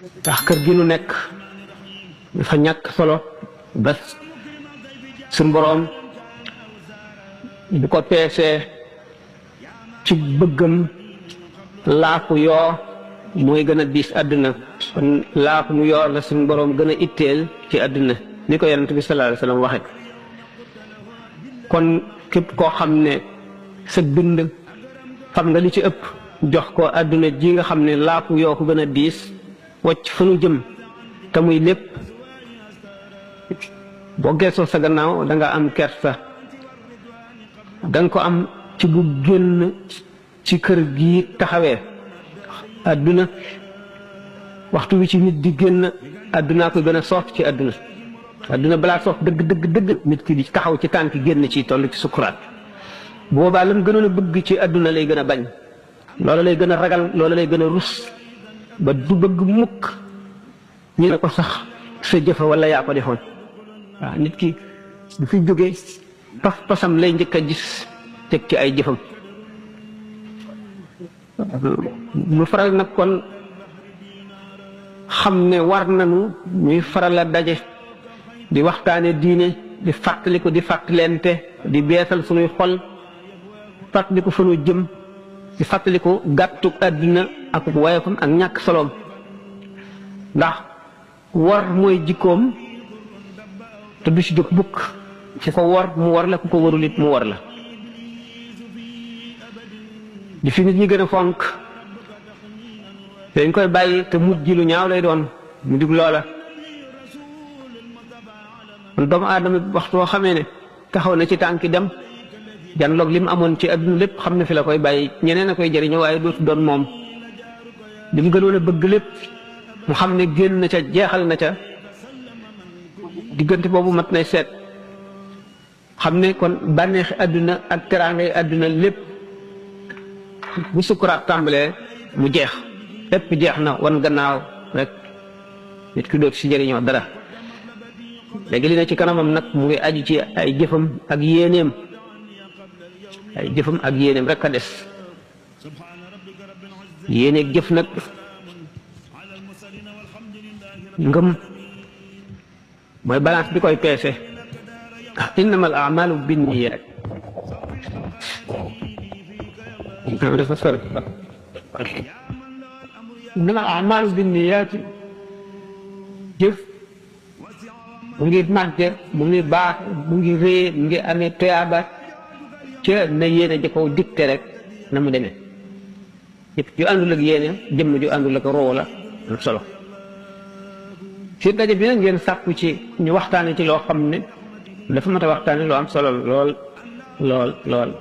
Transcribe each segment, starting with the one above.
ndax kër gi nu nekk dafa ñàkk solo ba suñ boroom bu ko peesee ci bëggam laafu yoo mooy gën a diis àdduna kon laafu mu yoo la suñ boroom gën a itteel ci àdduna ni ko yonent bi sallallahu alayhi wa sallam waxe kon képp koo xam ne sa dund xam nga li ci ëpp jox ko àdduna ji nga xam ne laafu yoo ko gën a diis wacc fa nu jëm te muy lépp boo geesoo sa gannaaw da nga am kersa danga ko am ci bu génn ci kër gi taxawee àdduna waxtu wi ci nit di génn àddunaa ko gën a soof ci àdduna balaa soof dëgg nit ki di taxaw ci tànk génn ci toll ci sukuraat boobaa lam gënoon a bëgg ci àdduna lay gën a bañ loola lay gën a ragal loola lay gën a rus ba du bëgg mukk ñu ne ko sax sa jëfa wala yaa ko defoon waaw nit ki du fi jógee pas-pasam lay njëkk a gis teg ci ay jëfam mu faral nag kon xam ne war nañu ñuy faral a daje di waxtaane diine di fàttaliku di fàttalente di beesal suñuy xol fàttaliku fa nu jëm di fàttaliku gàttuk àdduna ak woyofam ak ñàkk soloom ndax war mooy jikkoom te du ci jóg bukk ci ko war mu war la ku ko warul it mu war la di fi nit ñi gën a fonk dañ koy bàyyi te mujj lu ñaaw lay doon mu dig loola kon doomu aadama waxtu woo xamee ne taxaw na ci tànki dem janloog li mu amoon ci adduna lépp xam ne fi la koy bàyyi ñeneen a koy jëriñoo waaye dootu doon moom li mu gënoon a bëgg lépp mu xam ne génn na ca jeexal na ca diggante boobu mat nay seet xam ne kon bànneexi àdduna ak teraangay àdduna lépp bu sukkuraat tàmbalee mu jeex lépp jeex na wan gannaaw rek nit ki dootu si jëriñoo dara léegi li ne ci kanamam nag mu ngi aju ci ay jëfam ak yéeneem rek a des yéeneeg jëf nag ngëm mooy balance bi koy peese innamal a'malu binniyat dafa sori innamal a'malu binniyat jëf mu ngi màgge mu ngi baax mu ngi rée mu ngi amee toyaaba ca na yéene ja ko dicté rek na mu demee jëf ju àndul ak yéene jëmm ju àndul ak roo la am solo ci daje bi nag ngeen sàkku ci ñu waxtaane ci loo xam ne dafa mat a waxtaane loo am solo lool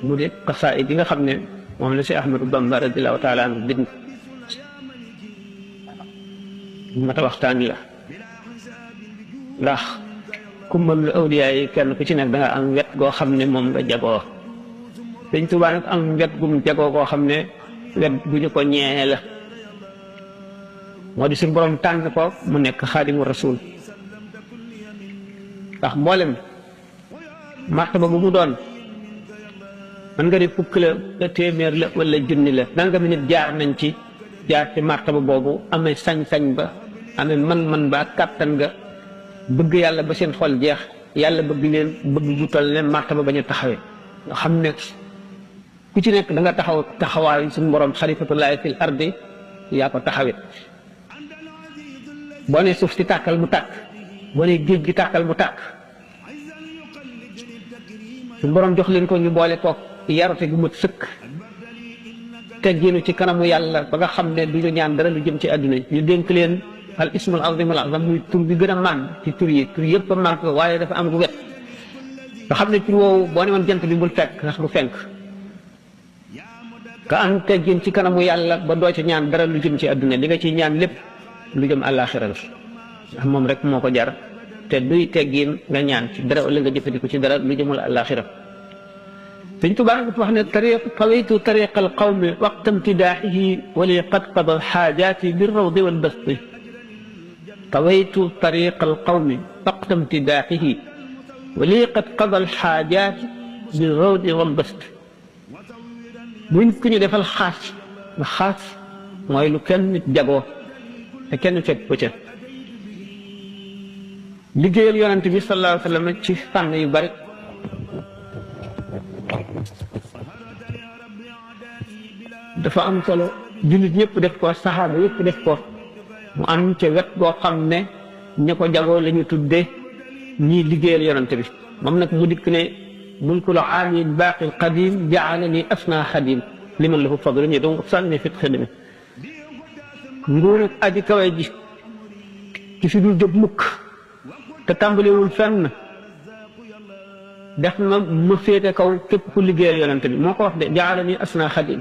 mu di xasaayid yi nga xam ne moom la si Ahmadu Bamba radiyallahu taala anhu bind mat a waxtaan la ndax kummalul awliyaa yi kenn ku ci nekk da nga am wet goo xam ne moom nga jagoo Sëñ Tuubaa nag am wet gum jagoo koo xam ne wet gu ñu ko ñee la moo di suñu borom tànn ko mu nekk xaadimu rasul ndax mboolem martaba bu mu doon man nga di fukk la téeméer la wala junni la nanga mi nit jaar nañ ci martaba boobu amee sañ-sañ ba amee man-man ba kàttan nga bëgg yàlla ba seen xol jeex yàlla bëgg leen bëgg bu toll leen martaba ba ñu taxawee nga xam ne ku ci nekk da nga taxawaay suñu borom xalifatullahi fil ardi yaa ko taxawit boo ne suuf si tàkkal mu tàkk boo ne géej gi tàkkal mu tàkk suñu borom jox leen ko ñu boole kook yarute gu mat sëkk tegginu ci kanamu yàlla ba nga xam ne du ñu ñaan dara lu jëm ci àdduna ñu dénk leen al ismul azim al azam muy tur bi gën a màgg ci tur yëpp a màgg waaye dafa am gu wet nga xam ne tur woowu boo ne woon jant bi bul fekk ndax du fenk nga am teggin ci kanamu yàlla ba doo ci ñaan dara lu jëm ci àdduna li nga ciy ñaan lépp lu jëm àllaaxira la ndax moom rek moo ko jar te duy teggin nga ñaan ci dara wala nga jëfandiku ci dara lu jëmul àllaaxira Sëñ Tuubaa dafa wax ne tawaytu tariqa al qawmi waqta imtidaaxihi wali qad qada xaajaati bi rawdi wal basti tawaytu tariqa al qawmi waqta imtidaaxihi wali qad qada al xaajaati bi rawdi wal basti buñ ku ñu defal xaas nga xaas mooy lu kenn nit jagoo te kenn fekk ko ca liggéeyal yonent bi sallallahu alayhi wa sallam ci fànn yu bari dafa am solo jullit ñëpp def ko saxaaba yëpp def ko mu am ca wet boo xam ne ña ko jagoo la ñu tudde ñii liggéeyal yonent bi moom nag mu dikk ne mulkul aali baaqi qadim jaalani asna xadim liman lahu fadlu ñi donc sànni fit xidmi nguur ak aji kawe ji ci fi dul jóg mukk te tàmbalewul fenn def ma féete kaw képp ku liggéeyal yonent bi moo ko wax de jaalani asna xadim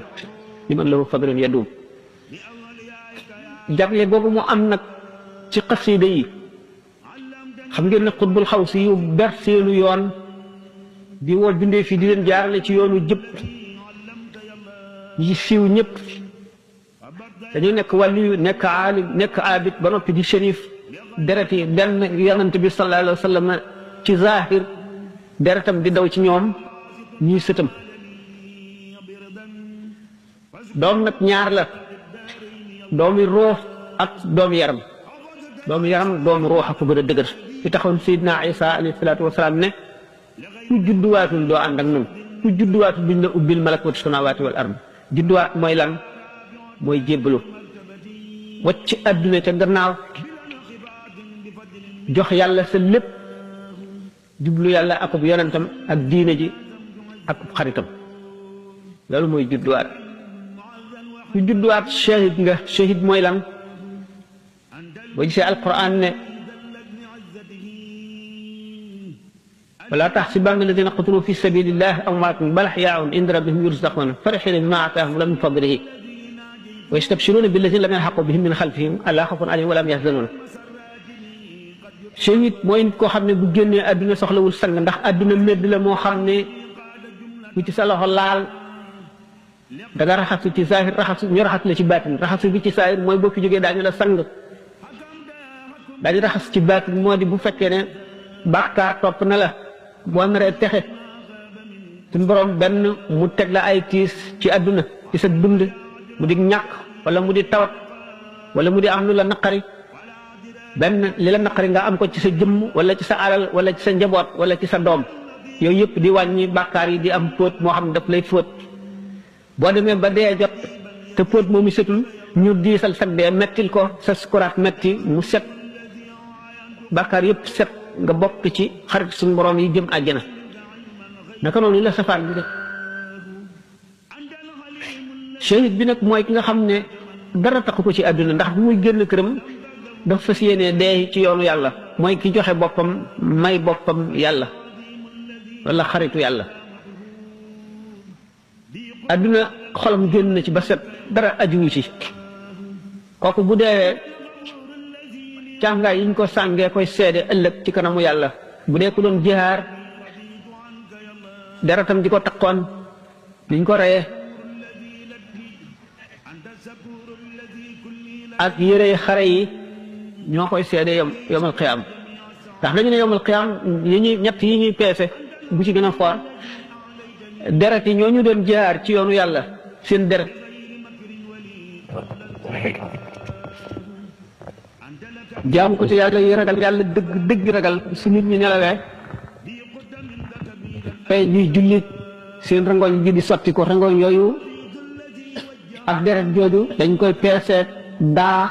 liman lahu fadlun yadum jagle boobu mu am nag ci xasida yi xam ngeen ne xutbul xaw si yu ber seenu yoon di woo bindee fi di leen jaarale ci yoonu jëpp yi siiw ñëpp dañu nekk wàllu yu nekk aalim nekk abid ba noppi di shérif deret yi benn yonent bi sallallahu alayhi wa sallam ci zahir deretam di daw ci ñoom ñuy sëtam doom nag ñaar la doomi ruux ak doomi yaram doomi ruux ak ko gën a dëgër fi taxoon Seydina Isa alayhi salaatu wasalaam ne ku judduwaatul doo ànd ak nun ku judduwaatul duñ la ubbil malakuutu samaawaati wal ard judduwaat mooy lan mooy jébbalu wacc adduna ca gannaaw jox yàlla sa lépp jublu yàlla akub yonentam ak diine ji akub xaritam loolu mooy judduwaat ku judduwaat shahid nga shahid mooy lan boo gisee alquran ne wala taxsibanna alladina qutilu fi sabilillahi amwaatan bal ahyaa'un inda rabbihim yurzaquna farihina bima aataahum min fadlihi wa yastabshiruna billadina lam yalhaqu bihim min xalfihim allaa xawfun alayhim wa laa hum yaxzanuun shahid mooy nit koo xam ne bu génnee àdduna soxlawul sang ndax àdduna medd la moo xam ne ku ci sa loxo laal da nga raxasu ci saahir ñu raxas la ci baatin raxasu bi ci saahir mooy boo fi jógee daañu la sang daañu raxas ci baatin moo di bu fekkee ne bàkkaar topp na la boo naree texe suñ borom benn mu teg la ay tiis ci àdduna ci sa dund mu di ñàkk wala mu di tawat wala mu di am lu la naqari benn li la naqari nga am ko ci sa jëmm wala ci sa alal wala ci sa njaboot wala ci sa doom yooyu yëpp di wàññi bàkkaar yi di am fóot moo xam ne daf lay fóot boo demee ba dee jot te fóot moomu setul ñu diisal sag dee mettil ko sa sukuraat metti mu set bàkkaar yëpp set nga bokk ci xarit suñu borom yi jëm àjjana naka noonu la safaan bi def shahid bi nag mooy ki nga xam ne dara taxu ko ci àdduna ndax bu muy génn këram dafa fas yéene dee ci yoonu yàlla mooy ki joxe boppam may boppam yàlla wala xaritu yàlla àdduna xolam génn na ci ba set dara ajuwu ci kooku bu deewee càngaay yiñ ko sàngee koy seede ëllëg ci kanamu yàlla bu dee ku doon jihaar deretam di ko takkoon liñ ko reyee ak yére xare yi ñoo koy seede yomal xiyaam ndax dañu ne yomal xiyaam ñett yi ñuy peese bu ci gën a foor deret yi ñoo ñu doon jihaar ci yoonu yàlla seen deret jaam ko ci yàlla yi ragal yàlla dëgg ragal su nit ñi nelawee fay ñuy julli seen rangoñ gi di sotti ko rangoñ yooyu ak deret jooju dañ koy peeseet daa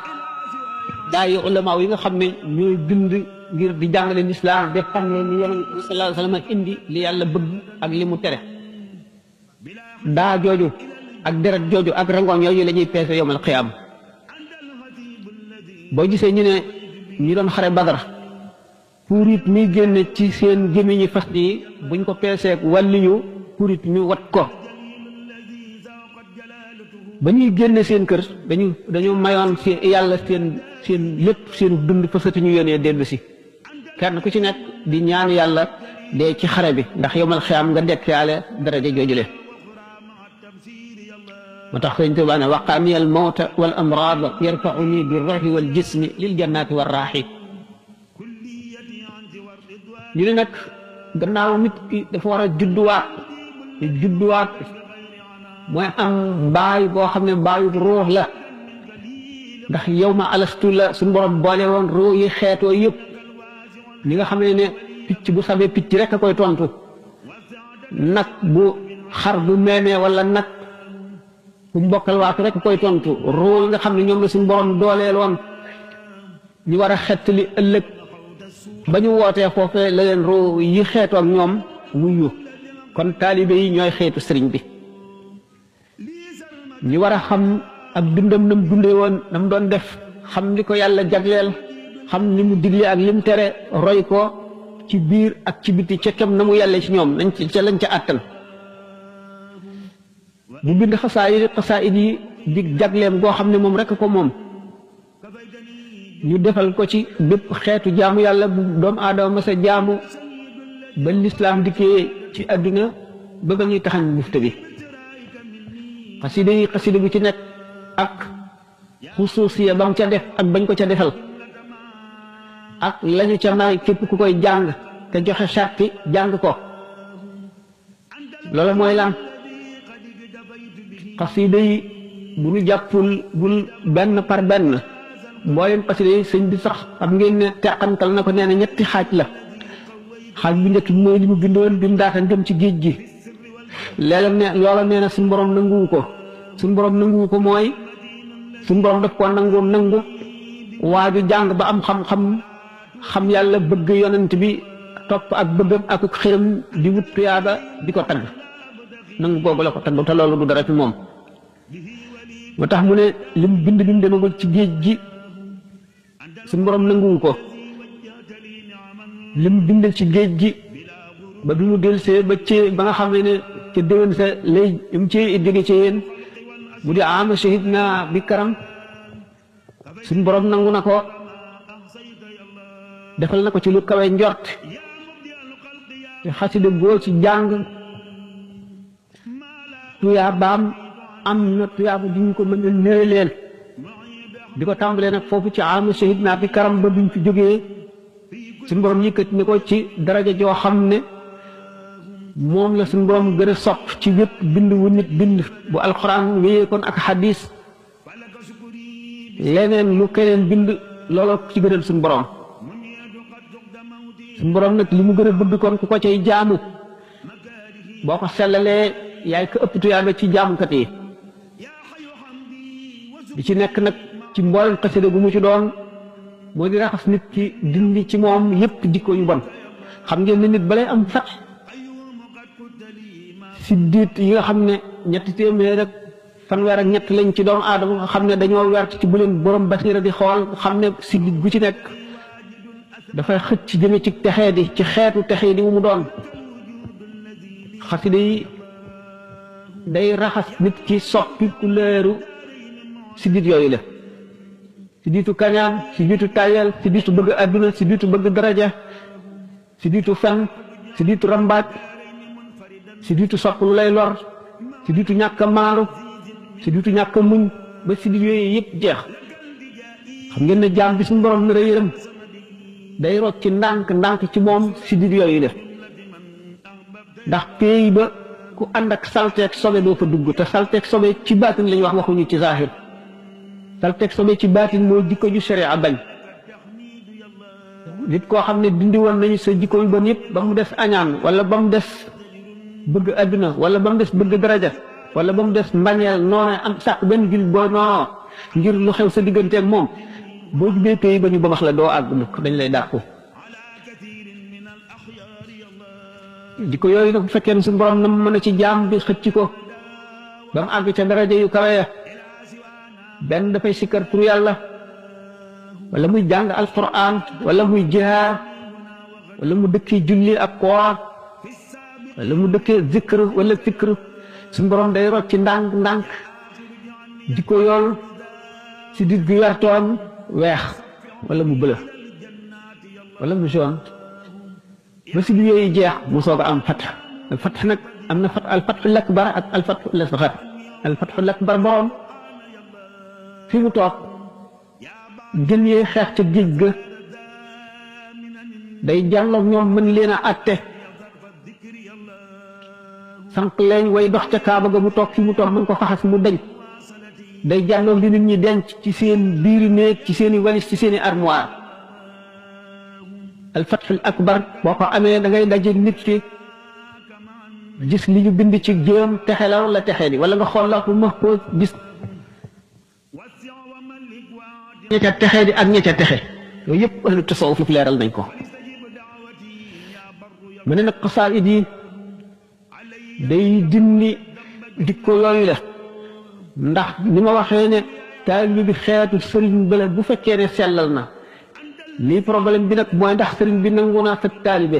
yi ulama yi nga xam ne ñooy bind ngir di jàngale lislaam def xam ne ni yonent bi sallallahu alayhi wa sallam indi li yàlla bëgg ak li mu tere daa jooju ak deret jooju ak rangoñ yooyu la ñuy peese yowmal xiyaam boo gisee ñu ne ñi doon xare Badar purit mi génn ci seen gémmiñi fas yi buñ ko peeseek wàlliyu purit mi wat ko ba ñuy génne seen kër dañu mayoon seen yàlla seen lépp seen dund fasati ñu yónnee dellu si kenn ku ci nekk di ñaan yàlla dee ci xare bi ndax yowmal xiyaam nga dekkaale daraja joojule moo tax sëñ Tuubaa ne waqaani al mawta wal amraad yarfauni bi ruuxi wal jismi lil jannaati war raaxi ñu ne nag gannaaw nit ki dafa war a judduwaat mooy am mbaay boo xam ne mbaayu ruux la ndax yow ma alastu la suñu borom boole woon ruu yi xeetoo yëpp li nga xamee ne picc bu sabee picc rek a koy tontu nag bu xar bu meemee wala nag bu mbokkal waatu rek a koy tontu ruu yi nga xam ne ñoom la suñu borom dooleel woon ñu war a xettali ëllëg ba ñu wootee foofee la leen ruu yi xeetoo ak ñoom wuyu kon taalibe yi ñooy xeetu sëriñ bi ñi war a xam ak dundam nam dundee woon nam doon def xam li ko yàlla jagleel xam li mu digle ak li mu tere roy ko ci biir ak ci biti ca kem na mu yàlla ci ñoom nañ ca lañ ca àttan bu bind xasaayid yi di jagleem goo xam ne moom rek ko moom ñu defal ko ci bépp xeetu jaamu yàlla bu doomu aadama masa jaamu ba lislaam dikkee ci àdduna ba ba ñuy taxañ mufta bi xasida bu ci nekk ak xusuusiya ba mu ca def ak bañ ko ca defal ak lañu ca may képp ku koy jàng te joxe sarti jàng ko loolu mooy lan xasida yi bu ñu jàppul bul benn par benn mbooleem xasida yi sëñ bi sax xam ngeen ne teqantal na ko nee na ñetti xaaj la xaaj bu njëkk bi mooy li mu bindoon bi mu daata dem ci géej gi léeg ne loola nee na suñu borom nanguwu ko suñu borom nanguwu ko mooy suñu borom daf ko nangu waaju jàng ba am xam yàlla bëgg yonent bi topp ak bëggam ak xiram di wut tuyaaba di ko tagg nangu googu la ko tagg te loolu du dara fi moom moo tax mu ne lim bind bi mu demagul ci géej gi suñu borom nanguwu ko lim bindal ci géej gi ba bi mu delsee ba nga xam ne ca déwén sa lay mu ci jóge ci yéen mu di ama shahid na bi karam suñu borom nangu na ko defal na ko ci lu kawe njort te xasida boo ci jàng tuyaabaam am na tuyaaba di ñu ko mën a néew leen di ko tàmbalee nag foofu ci ama shahid na bi karam ba biñ fi jógee suñu borom yëkkati ne ko ci daraja joo xam ne moom la suñu borom gën a sopp ci wépp bind wu nit bind bu alxuraan wéyee kon ak xadis leneen lu keneen bind looloo ci gënal suñu borom nag li mu gën a bëgg kon ku ko cay jaamu boo ko sellalee yaay ko ëpp tuyaaba ci jaamukat yi di ci nekk nag ci mboolem xasida gu mu ci doon moo di raxas nit ki dindi ci moom yépp jikko yu bon xam ngeen ne nit balay am fat si diit yi nga xam ne ñetti téeméer rek fanweer ak ñett lañ ci doomu aadama nga xam ne dañoo wert ci bu leen borom basiira di xool xam ne si dit gu ci nekk dafay xëcc ci jëme ci texee di ci xeetu texee di mu doon xasida yi day raxas nit ki soppi couleur si dit yooyu la si diitu kañaan si diitu tayel si diitu bëgg adduna si diitu bëgg daraja si diitu fen si diitu rambaaj si diitu sopp lu lay lor si diitu ñàkk a maaru si diitu ñàkk a muñ ba si diit yooyu yëpp jeex xam ngeen ne jaam bi suñu borom nar a yërëm day rocc ci ndànk ci moom si diit yooyu la ndax péey ba ku ànd ak salteeg sobe doo fa dugg te salteeg sobe ci baatin lañu wax waxuñu ci zaahir salteeg sobe ci baatin mooy jikko ju sharia bañ nit koo xam ne dindi woon nañu sa jikko yu bon yëpp ba mu des añaan wala ba mu des bëgg adduna wala ba mu des bëgg daraja wala ba mu des mbañeel noonu am sàq benn jul boo noonu ngir lu xew sa digganteeg moom boo jubee pays ba ñu ba max la doo àgg mukk dañ lay dàqu jikko yooyu nag bu fekkee ne suñu borom na mën a ci jaam bi xëcc ko ba mu àgg ca daraja yu kawe ya benn dafay sikkar tur yàlla wala muy jàng alquran wala muy jihaar wala mu dëkkee julli ak koor wala mu dëkkee zikr wala fikr suñu borom day rocc ci ndànk jikko yool si dit gu wertoon weex wala mu bëla wala mu jaune ba si bi yooyu jeex mu soog a am fatx al fatx nag am na al fatxul akbar ak al fatxul asgar al fatxul akbar borom fi mu toog gën yee xeex ca géej ga day jàlloog ñoom mën leen a atte sànq leen way dox ca kaaba ga mu toog fi mu toog mën ko faxas mu dañ day jànloog li nit ñi denc ci seen biiri néeg ci seen i walis ci seen i armoire al fathul akbar boo ko amee da ngay daje nit ki gis li ñu bind ci jéem texe la wala texe di wala nga xool la ma ko gis ña ca texe di ak ña ca texe yooyu yëpp ahlu tasawuf lu leeral nañ ko mu ne nag xasaayid yi day dindi dikko yooyu la ndax ni ma waxee ne taalibe bi xeetu sëriñ bële bu fekkee ne sellal na lii problème bi nag mooy ndax sëriñ bi nangu naa sëg taalibe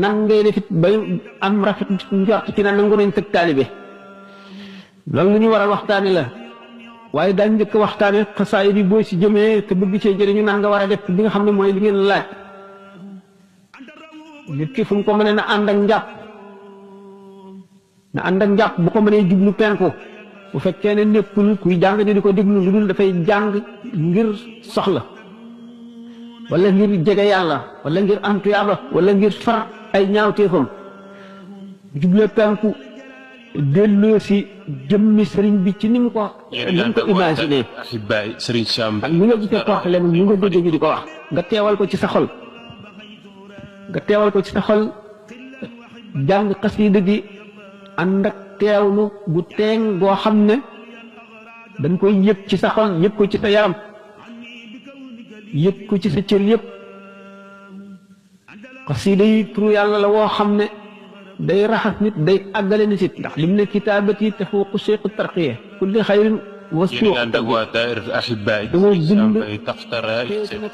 nan ngay defit bay am rafet njort ci na nangu nañ sëg taalibe loolu lu ñu war a waxtaane la waaye daañ njëkk waxtaane xasaayid yi boo si jëmee te bëgg cee jëriñu nan nga war a def bi nga xam ne mooy li ngeen laaj nit ki fu mu ko mënee na ànd ak njàpp na ànd ak njàpp bu ko mënee jublu penku bu fekkee ne nekkul kuy jàng di ko déglu lu dul dafay jàng ngir soxla wala ngir jege yàlla wala ngir am tuyaaba wala ngir far ay ñaawteefam juble penku delloo si jëmmi sëriñ bi ci ni mu ko imaginé sëriñ Sam ak ñu nga gisee problème ñu nga dégg ñu di ko wax nga teewal ko ci sa xol nga teewal ko ci sa xol jàng xasida gi ànd ak teewlu bu teeng boo xam ne dañ koy yëg ci sa xol yëg ko ci sa yaram yëg ko ci sa cër yëpp xasida yi turu yàlla la woo xam ne day raxas nit day àggale nit it ndax lim ne kitaabati tafuuqu cheikhu tarqiya kulli xayrin wa suuq dama bind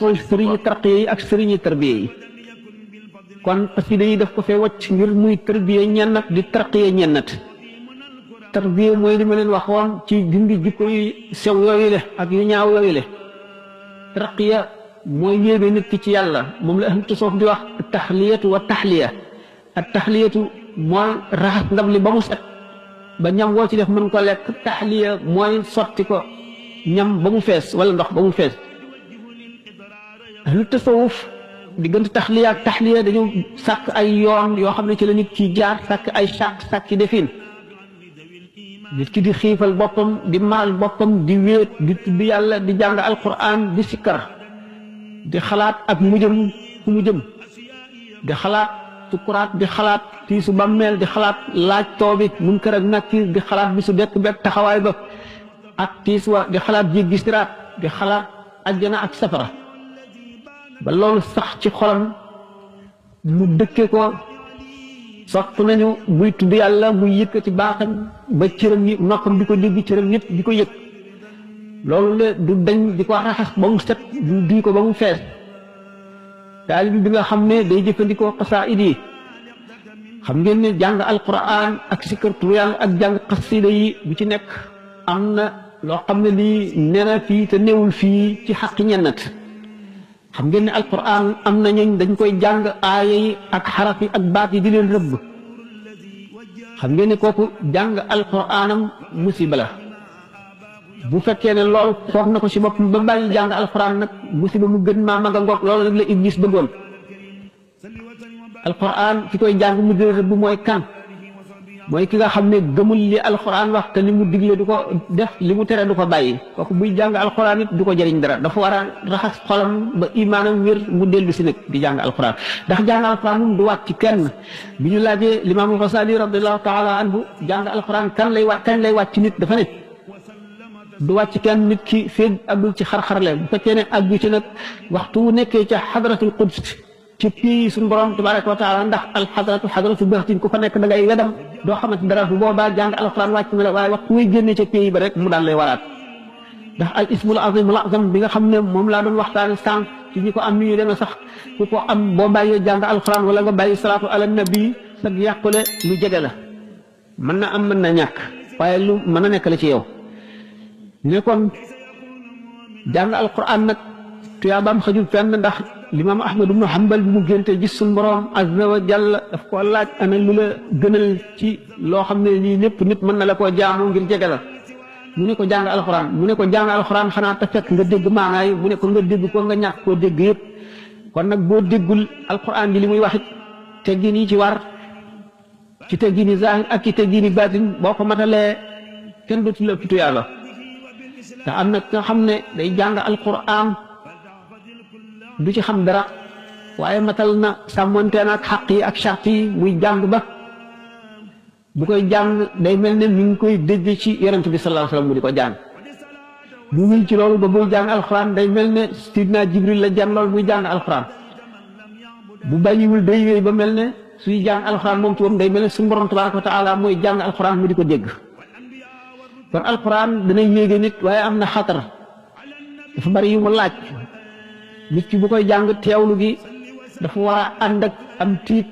koy sëriñi tarqiya yi ak sëriñi tarbiya yi kon xasida yi daf ko fee wacc ngir muy tarbiya ñennat di tarqiya ñennat tarbiya mooy li ma leen waxoon ci dindi jikko yu sew yooyu le ak yu ñaaw yooyu le tarqiya mooy yéebe nit ki ci yàlla moom la ahlu tasawuf di wax taxliyatu wa taxliya ak taxliyatu mooy raxas ndab li ba mu set ba ñam woo ci def mën ko lekk taxliya mooy sotti ko ñam ba mu fees wala ndox ba mu fees ahlu tasawuf diggante taxliya ak taxliya dañu sàkk ay yoon yoo xam ne ci la nit ki jaar sàkk ay sàkki defin nit ki di xiifal boppam di maal boppam di wéet di tudd yàlla di jàng alquran di sikkar di xalaat ak mujjëm fu mu jëm di xalaat sukuraat di xalaat tiisu bàmmeel di xalaat laaj toobi munkar ak nakiir di xalaat bisu dekk bekk taxawaay ba ak tiis wa di xalaat jéggi siraat di xalaat ajjana ak safara ba loolu sax ci xolam mu dëkke ko sopp nañu muy tudd yàlla muy yëkkati baaxam ba cëram yi noppam di ko dégg cëram yëpp di ko yëg loolu la du dañ di ko raxas ba mu set du duy ko ba mu fees taalibi bi nga xam ne day jëfandikoo xasaayid yi xam ngeen ne jàng alquran ak sikkar turu yàlla ak jàng xasida yi bu ci nekk am na loo xam ne lii nee na fii te néewul fii ci xaqi ñennat xam ngeen ne alquran am na ñooñ dañ koy jàng aaya yi ak xaraf yi ak baat yi di leen rëbb xam ngeen ne kooku jàng alquranam musiba la bu fekkee ne loolu foog na ko si boppam ba bàyyi jàng alquran nag musiba mu gën maa mag a ngoog loolu nag la iblis bëggoon alquran ki koy jàng mu di rëbb mooy kan mooy ki nga xam ne gëmul li alquran wax te li mu digle du ko def li mu tere du ko bàyyi kooku buy jàng alquran it du ko jëriñ dara dafa war a raxas xolam ba imaanam wér mu dellu si nag di jàng alquran ndax jàng alquran moom du wàcc ci kenn bi ñu laajee limaam Xasaali radiallahu taala anhu jàng alquran kañ lay wàcc nit dafa ne du wàcc kenn nit ki feeg àggul ci xar-xarle bu fekkee ne àggu ci nag waxtu wu nekkee ca xadratul quds ci pii suñu borom tabaraka wa taala ndax xadratu baxtin ku fa nekk da ngay wedam doo xamante dara bu boobaa jàng alquran wàcc na la waaye waxtu muy génnee ca pii ba rek mu daal lay waraat ndax al ismul azimul azam bi nga xam ne moom laa doon waxtaane sànq ci ñi ko am ni ñu demee sax ku ko am boo bàyyee jàng alquran wala nga bàyyi salaatu ala nabi sag yàqule lu jege la mën na am mën na ñàkk waaye lu mën a nekk la ci yow ñu ne kon jàng alquran nag tuyaabaam xajul fenn ndax limaam Ahmad ibnu Hanbal bi mu génte gis suñu borom azza wa jalla daf ko laaj ana lu la gënal ci loo xam ne lii lépp nit mën na la koo jaamu ngir jege la mu ne ko jàng alquran mu ne ko jàng alquran xanaa te fekk nga dégg maanaay mu ne ko nga dégg ko nga ñàkk koo dégg yëpp kon nag boo déggul alquran ji li muy waxit teggin yi ci war ci teggini zahir ak ci teggini baatin boo ko matalee kenn dootu la ëpp tuyaaba te am na nga xam ne day jàng alquran du ci xam dara waaye matal na sàmmonte na ak xaq yi ak charte yi muy jàng ba bu koy jàng day mel ne mi ngi koy dégg ci yonent bi sallallahu alayhi wasallam mu di ko jàng mu ngi ci loolu ba buy jàng alquran day mel ne sidna Jibril la jàng lool muy jàng alquran bu bàyyiwul day wéy ba mel ne suy jàng alquran moom ci moom day mel ne suñu borom tabaraka wa taala mooy jàng alquran mu di ko dégg kon alquran dana yéege nit waaye am na xatar dafa bari yu mu laaj nit ki bu koy jàng teewlu gi dafa war a ànd ak am tiit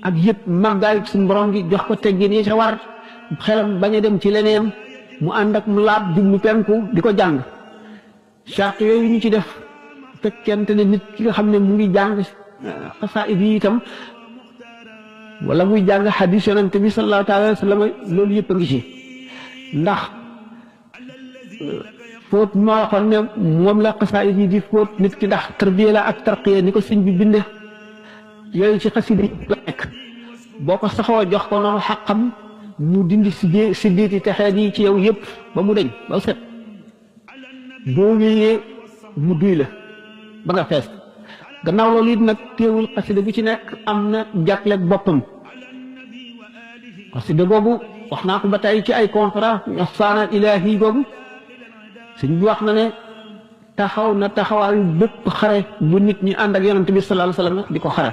ak yëpp màggaay suñu borom gi jox ko teggin yi ca war xelam bañ a dem ci leneen mu ànd ak mu laab jublu penku di ko jàng charte yooyu ñu ci def fekkente ne nit ki nga xam ne mu ngi jàng xasaayid yi itam wala muy jàng xadiis yonent bi sallallahu taala alayhi wa sallam loolu yëpp a ngi ci ndax fóot moo waxoon ne moom la xasaayid yi di fóot nit ki ndax tarbiya la ak tarqiya ni ko sëñ bi binde yooyu ci xasida yi la nekk boo ko saxoo jox ko noonu xaqam mu dindi si diiti texeet yi ci yow yëpp ba mu deñ ba set boo wéyee mu duy la ba nga fees gannaaw loolu it nag téewul xasida bu ci nekk am na jàkleeg boppam xasida boobu wax naa ko ba tey ci ay conférence ihsaanal ilaahi boobu sëñ bi wax na ne taxaw na taxawaayu bépp xare bu nit ñi ànd ak yonent bi sallallahu alayhi wasallam di ko xare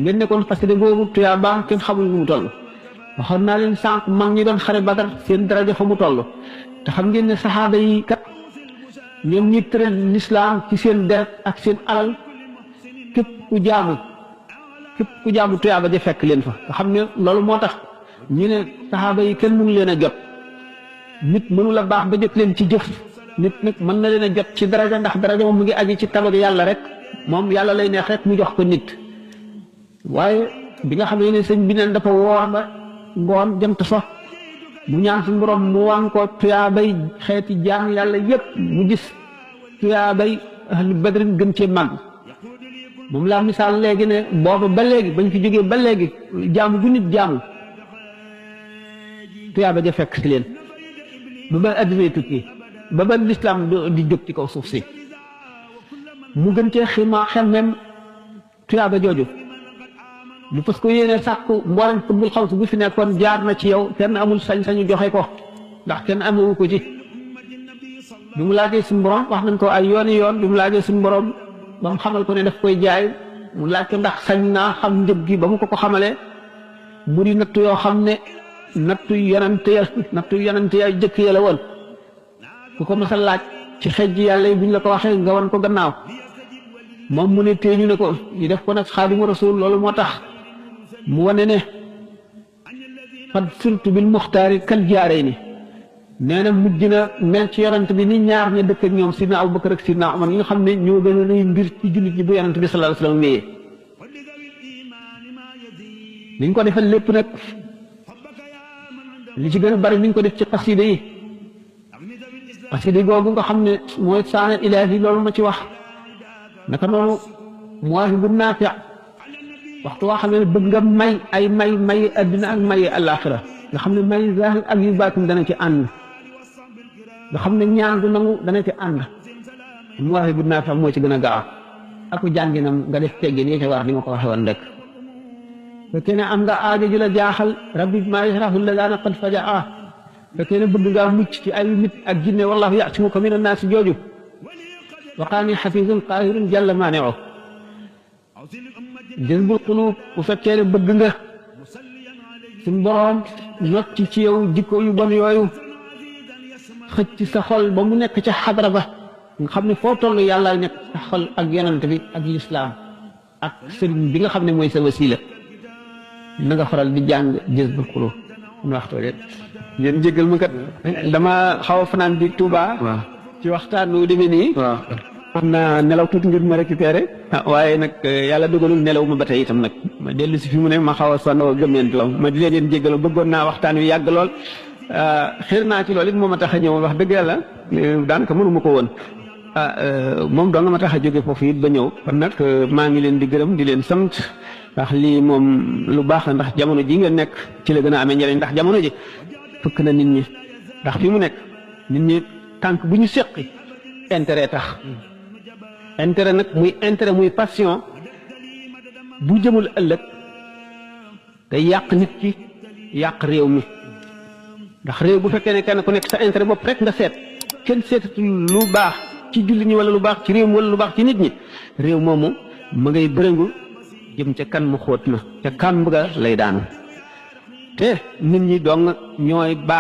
ngeen nekkoon xasida boobu tuyaa baax kenn xamul nu mu toll waxoon naa leen sànq mag ñi doon xare Badar seen daraja fa mu toll te xam ngeen ne saxaaba yi kat ñoom ñi tëral lislaam ci seen deret ak seen alal képp ku jaamu tuyaa ba di fekk leen fa nga xam ne loolu moo tax ñu ne saxaaba yi kenn mënu leen a jot nit mënu la baax ba jot leen ci jëf nit nag mën na leen a jot ci daraja ndax daraja moom mu ngi aji ci tabag yàlla rek moom yàlla lay neex rek mu jox ko nit waaye bi nga xam ne sëñ bi neen dafa woor ba ngoon jant so mu ñaan suñu borom mu wan ko tuyaabay xeeti jaam yàlla yépp mu gis tuyaabay ahlu badrin gën cee màgg moom laa misaal léegi ne booba ba léegi bañ fi jógee ba léegi jaamu gu nit jaamu tuyaaba ja fekk si leen ba ba addinay tukki ba ba lislaam di jóg ci kaw suuf si mu gën cee xima xemmem tuyaaba jooju lu parce que yéene sàkku mboolem xutbul xaws bu fi nekkoon jaar na ci yow kenn amul sañ-sañu joxe ko ndax kenn amewu ko ci bi mu laajee suñu borom wax nañ ko ay yooni yoon bi mu laajee suñu borom ba mu xamal ko ne daf koy jaay mu laaj ko ndax sañ naa xam njëg gi ba mu ko xamalee mu di nattu yoo xam ne nattu yonante ya jëkk ya la woon ku ko mas a laaj ci xejj yàlla yi bu ñu la ko waxee nga wan ko gannaaw moom mu ne téeñu ne ko ñu def ko nag xaadimu rasul loolu moo tax mu wane ne xad surtu bil muxtaari kal jaaree ni nee na mujj na mel ci yonent bi ni ñaar ña dëkk ak ñoom sidna Abubakar ak sidna Umar ñi nga xam ne ñoo gën a nay mbir ci jullit ñi bu yonent bi sallallahu alayhi wasallam wéyee niñ ko defal lépp nag li ci gën a bari niñ ko def ci xasida yi xasida googu nga xam ne mooy saanal ilaahi loolu ma ci wax naka noonu Mawaahibu Naafi waxtu waa xam ne bëgg nga may adduna ak may alaaxira nga xam ne may zaahir ak yu baatin dana ci ànd nga xam ne ñaan du nangu dana ci ànd Mawaahibu Naafi moo ci gën a gaaw ak jànginam nga def teggin yi ci war ni ma ko waxee woon rek fekkee ne am nga aajo ju la jaaxal rabbi maa yasrahu lladaana qad fajaa fekkee ne bëgg ngaa mucc ci ay nit ak jinne wallahu ya'simuka mina naasi jooju waqaani xafiisun qaahirun jalla maani'u jazbul quluub bu fekkee ne bëgg nga suñ boroom not ci yow jikko yu bon yooyu xëcc sa xol ba mu nekk ca xadra ba nga xam ne foo toll yàlla nekk sa xol ak yonent bi ak lislaam ak sëriñ bi nga xam ne mooy sa wasiila na nga faral di jàng jazbul quluub mu waxtu rek ngeen jégal ma kat dama xaw a fanaan bi Touba ci waxtaan wu demee nii am na nelaw tuuti ngir ma récupéré waaye nag yàlla dogalul nelaw ma ba tey itam nag ma dellu si fi mu ne ma xaw a sonn gëmmentu ma di leen jégal bëggoon naa waxtaan wi yàgg lool xir naa ci loolu it moo ma tax a ñëw wax dëgg yàlla daanaka mënuma ko woon moom doo nga ma tax a jóge foofu it ba ñëw kon nag maa ngi leen di gërëm di leen sant ndax lii moom lu baax la ndax jamono ji nga nekk ci la gën a amee njëriñ ndax jamono ji fëkk na nit ñi ndax fi mu nekk nit ñi tànk bu ñu séqi intérêt tax intérêt nag muy intérêt muy passion bu jëmul ëllëg day yàq nit ki yàq réew mi ndax réew bu fekkee ne kenn ku nekk sa intérêt bopp rek nga seet kenn seetatul lu baax ci jullit ñi wala lu baax ci réew mi wala lu baax ci nit ñi réew moomu ma ngay bërëngu jëm ca kan mu xóot na ca kàmb ga lay daanu te nit ñi dong ñooy baax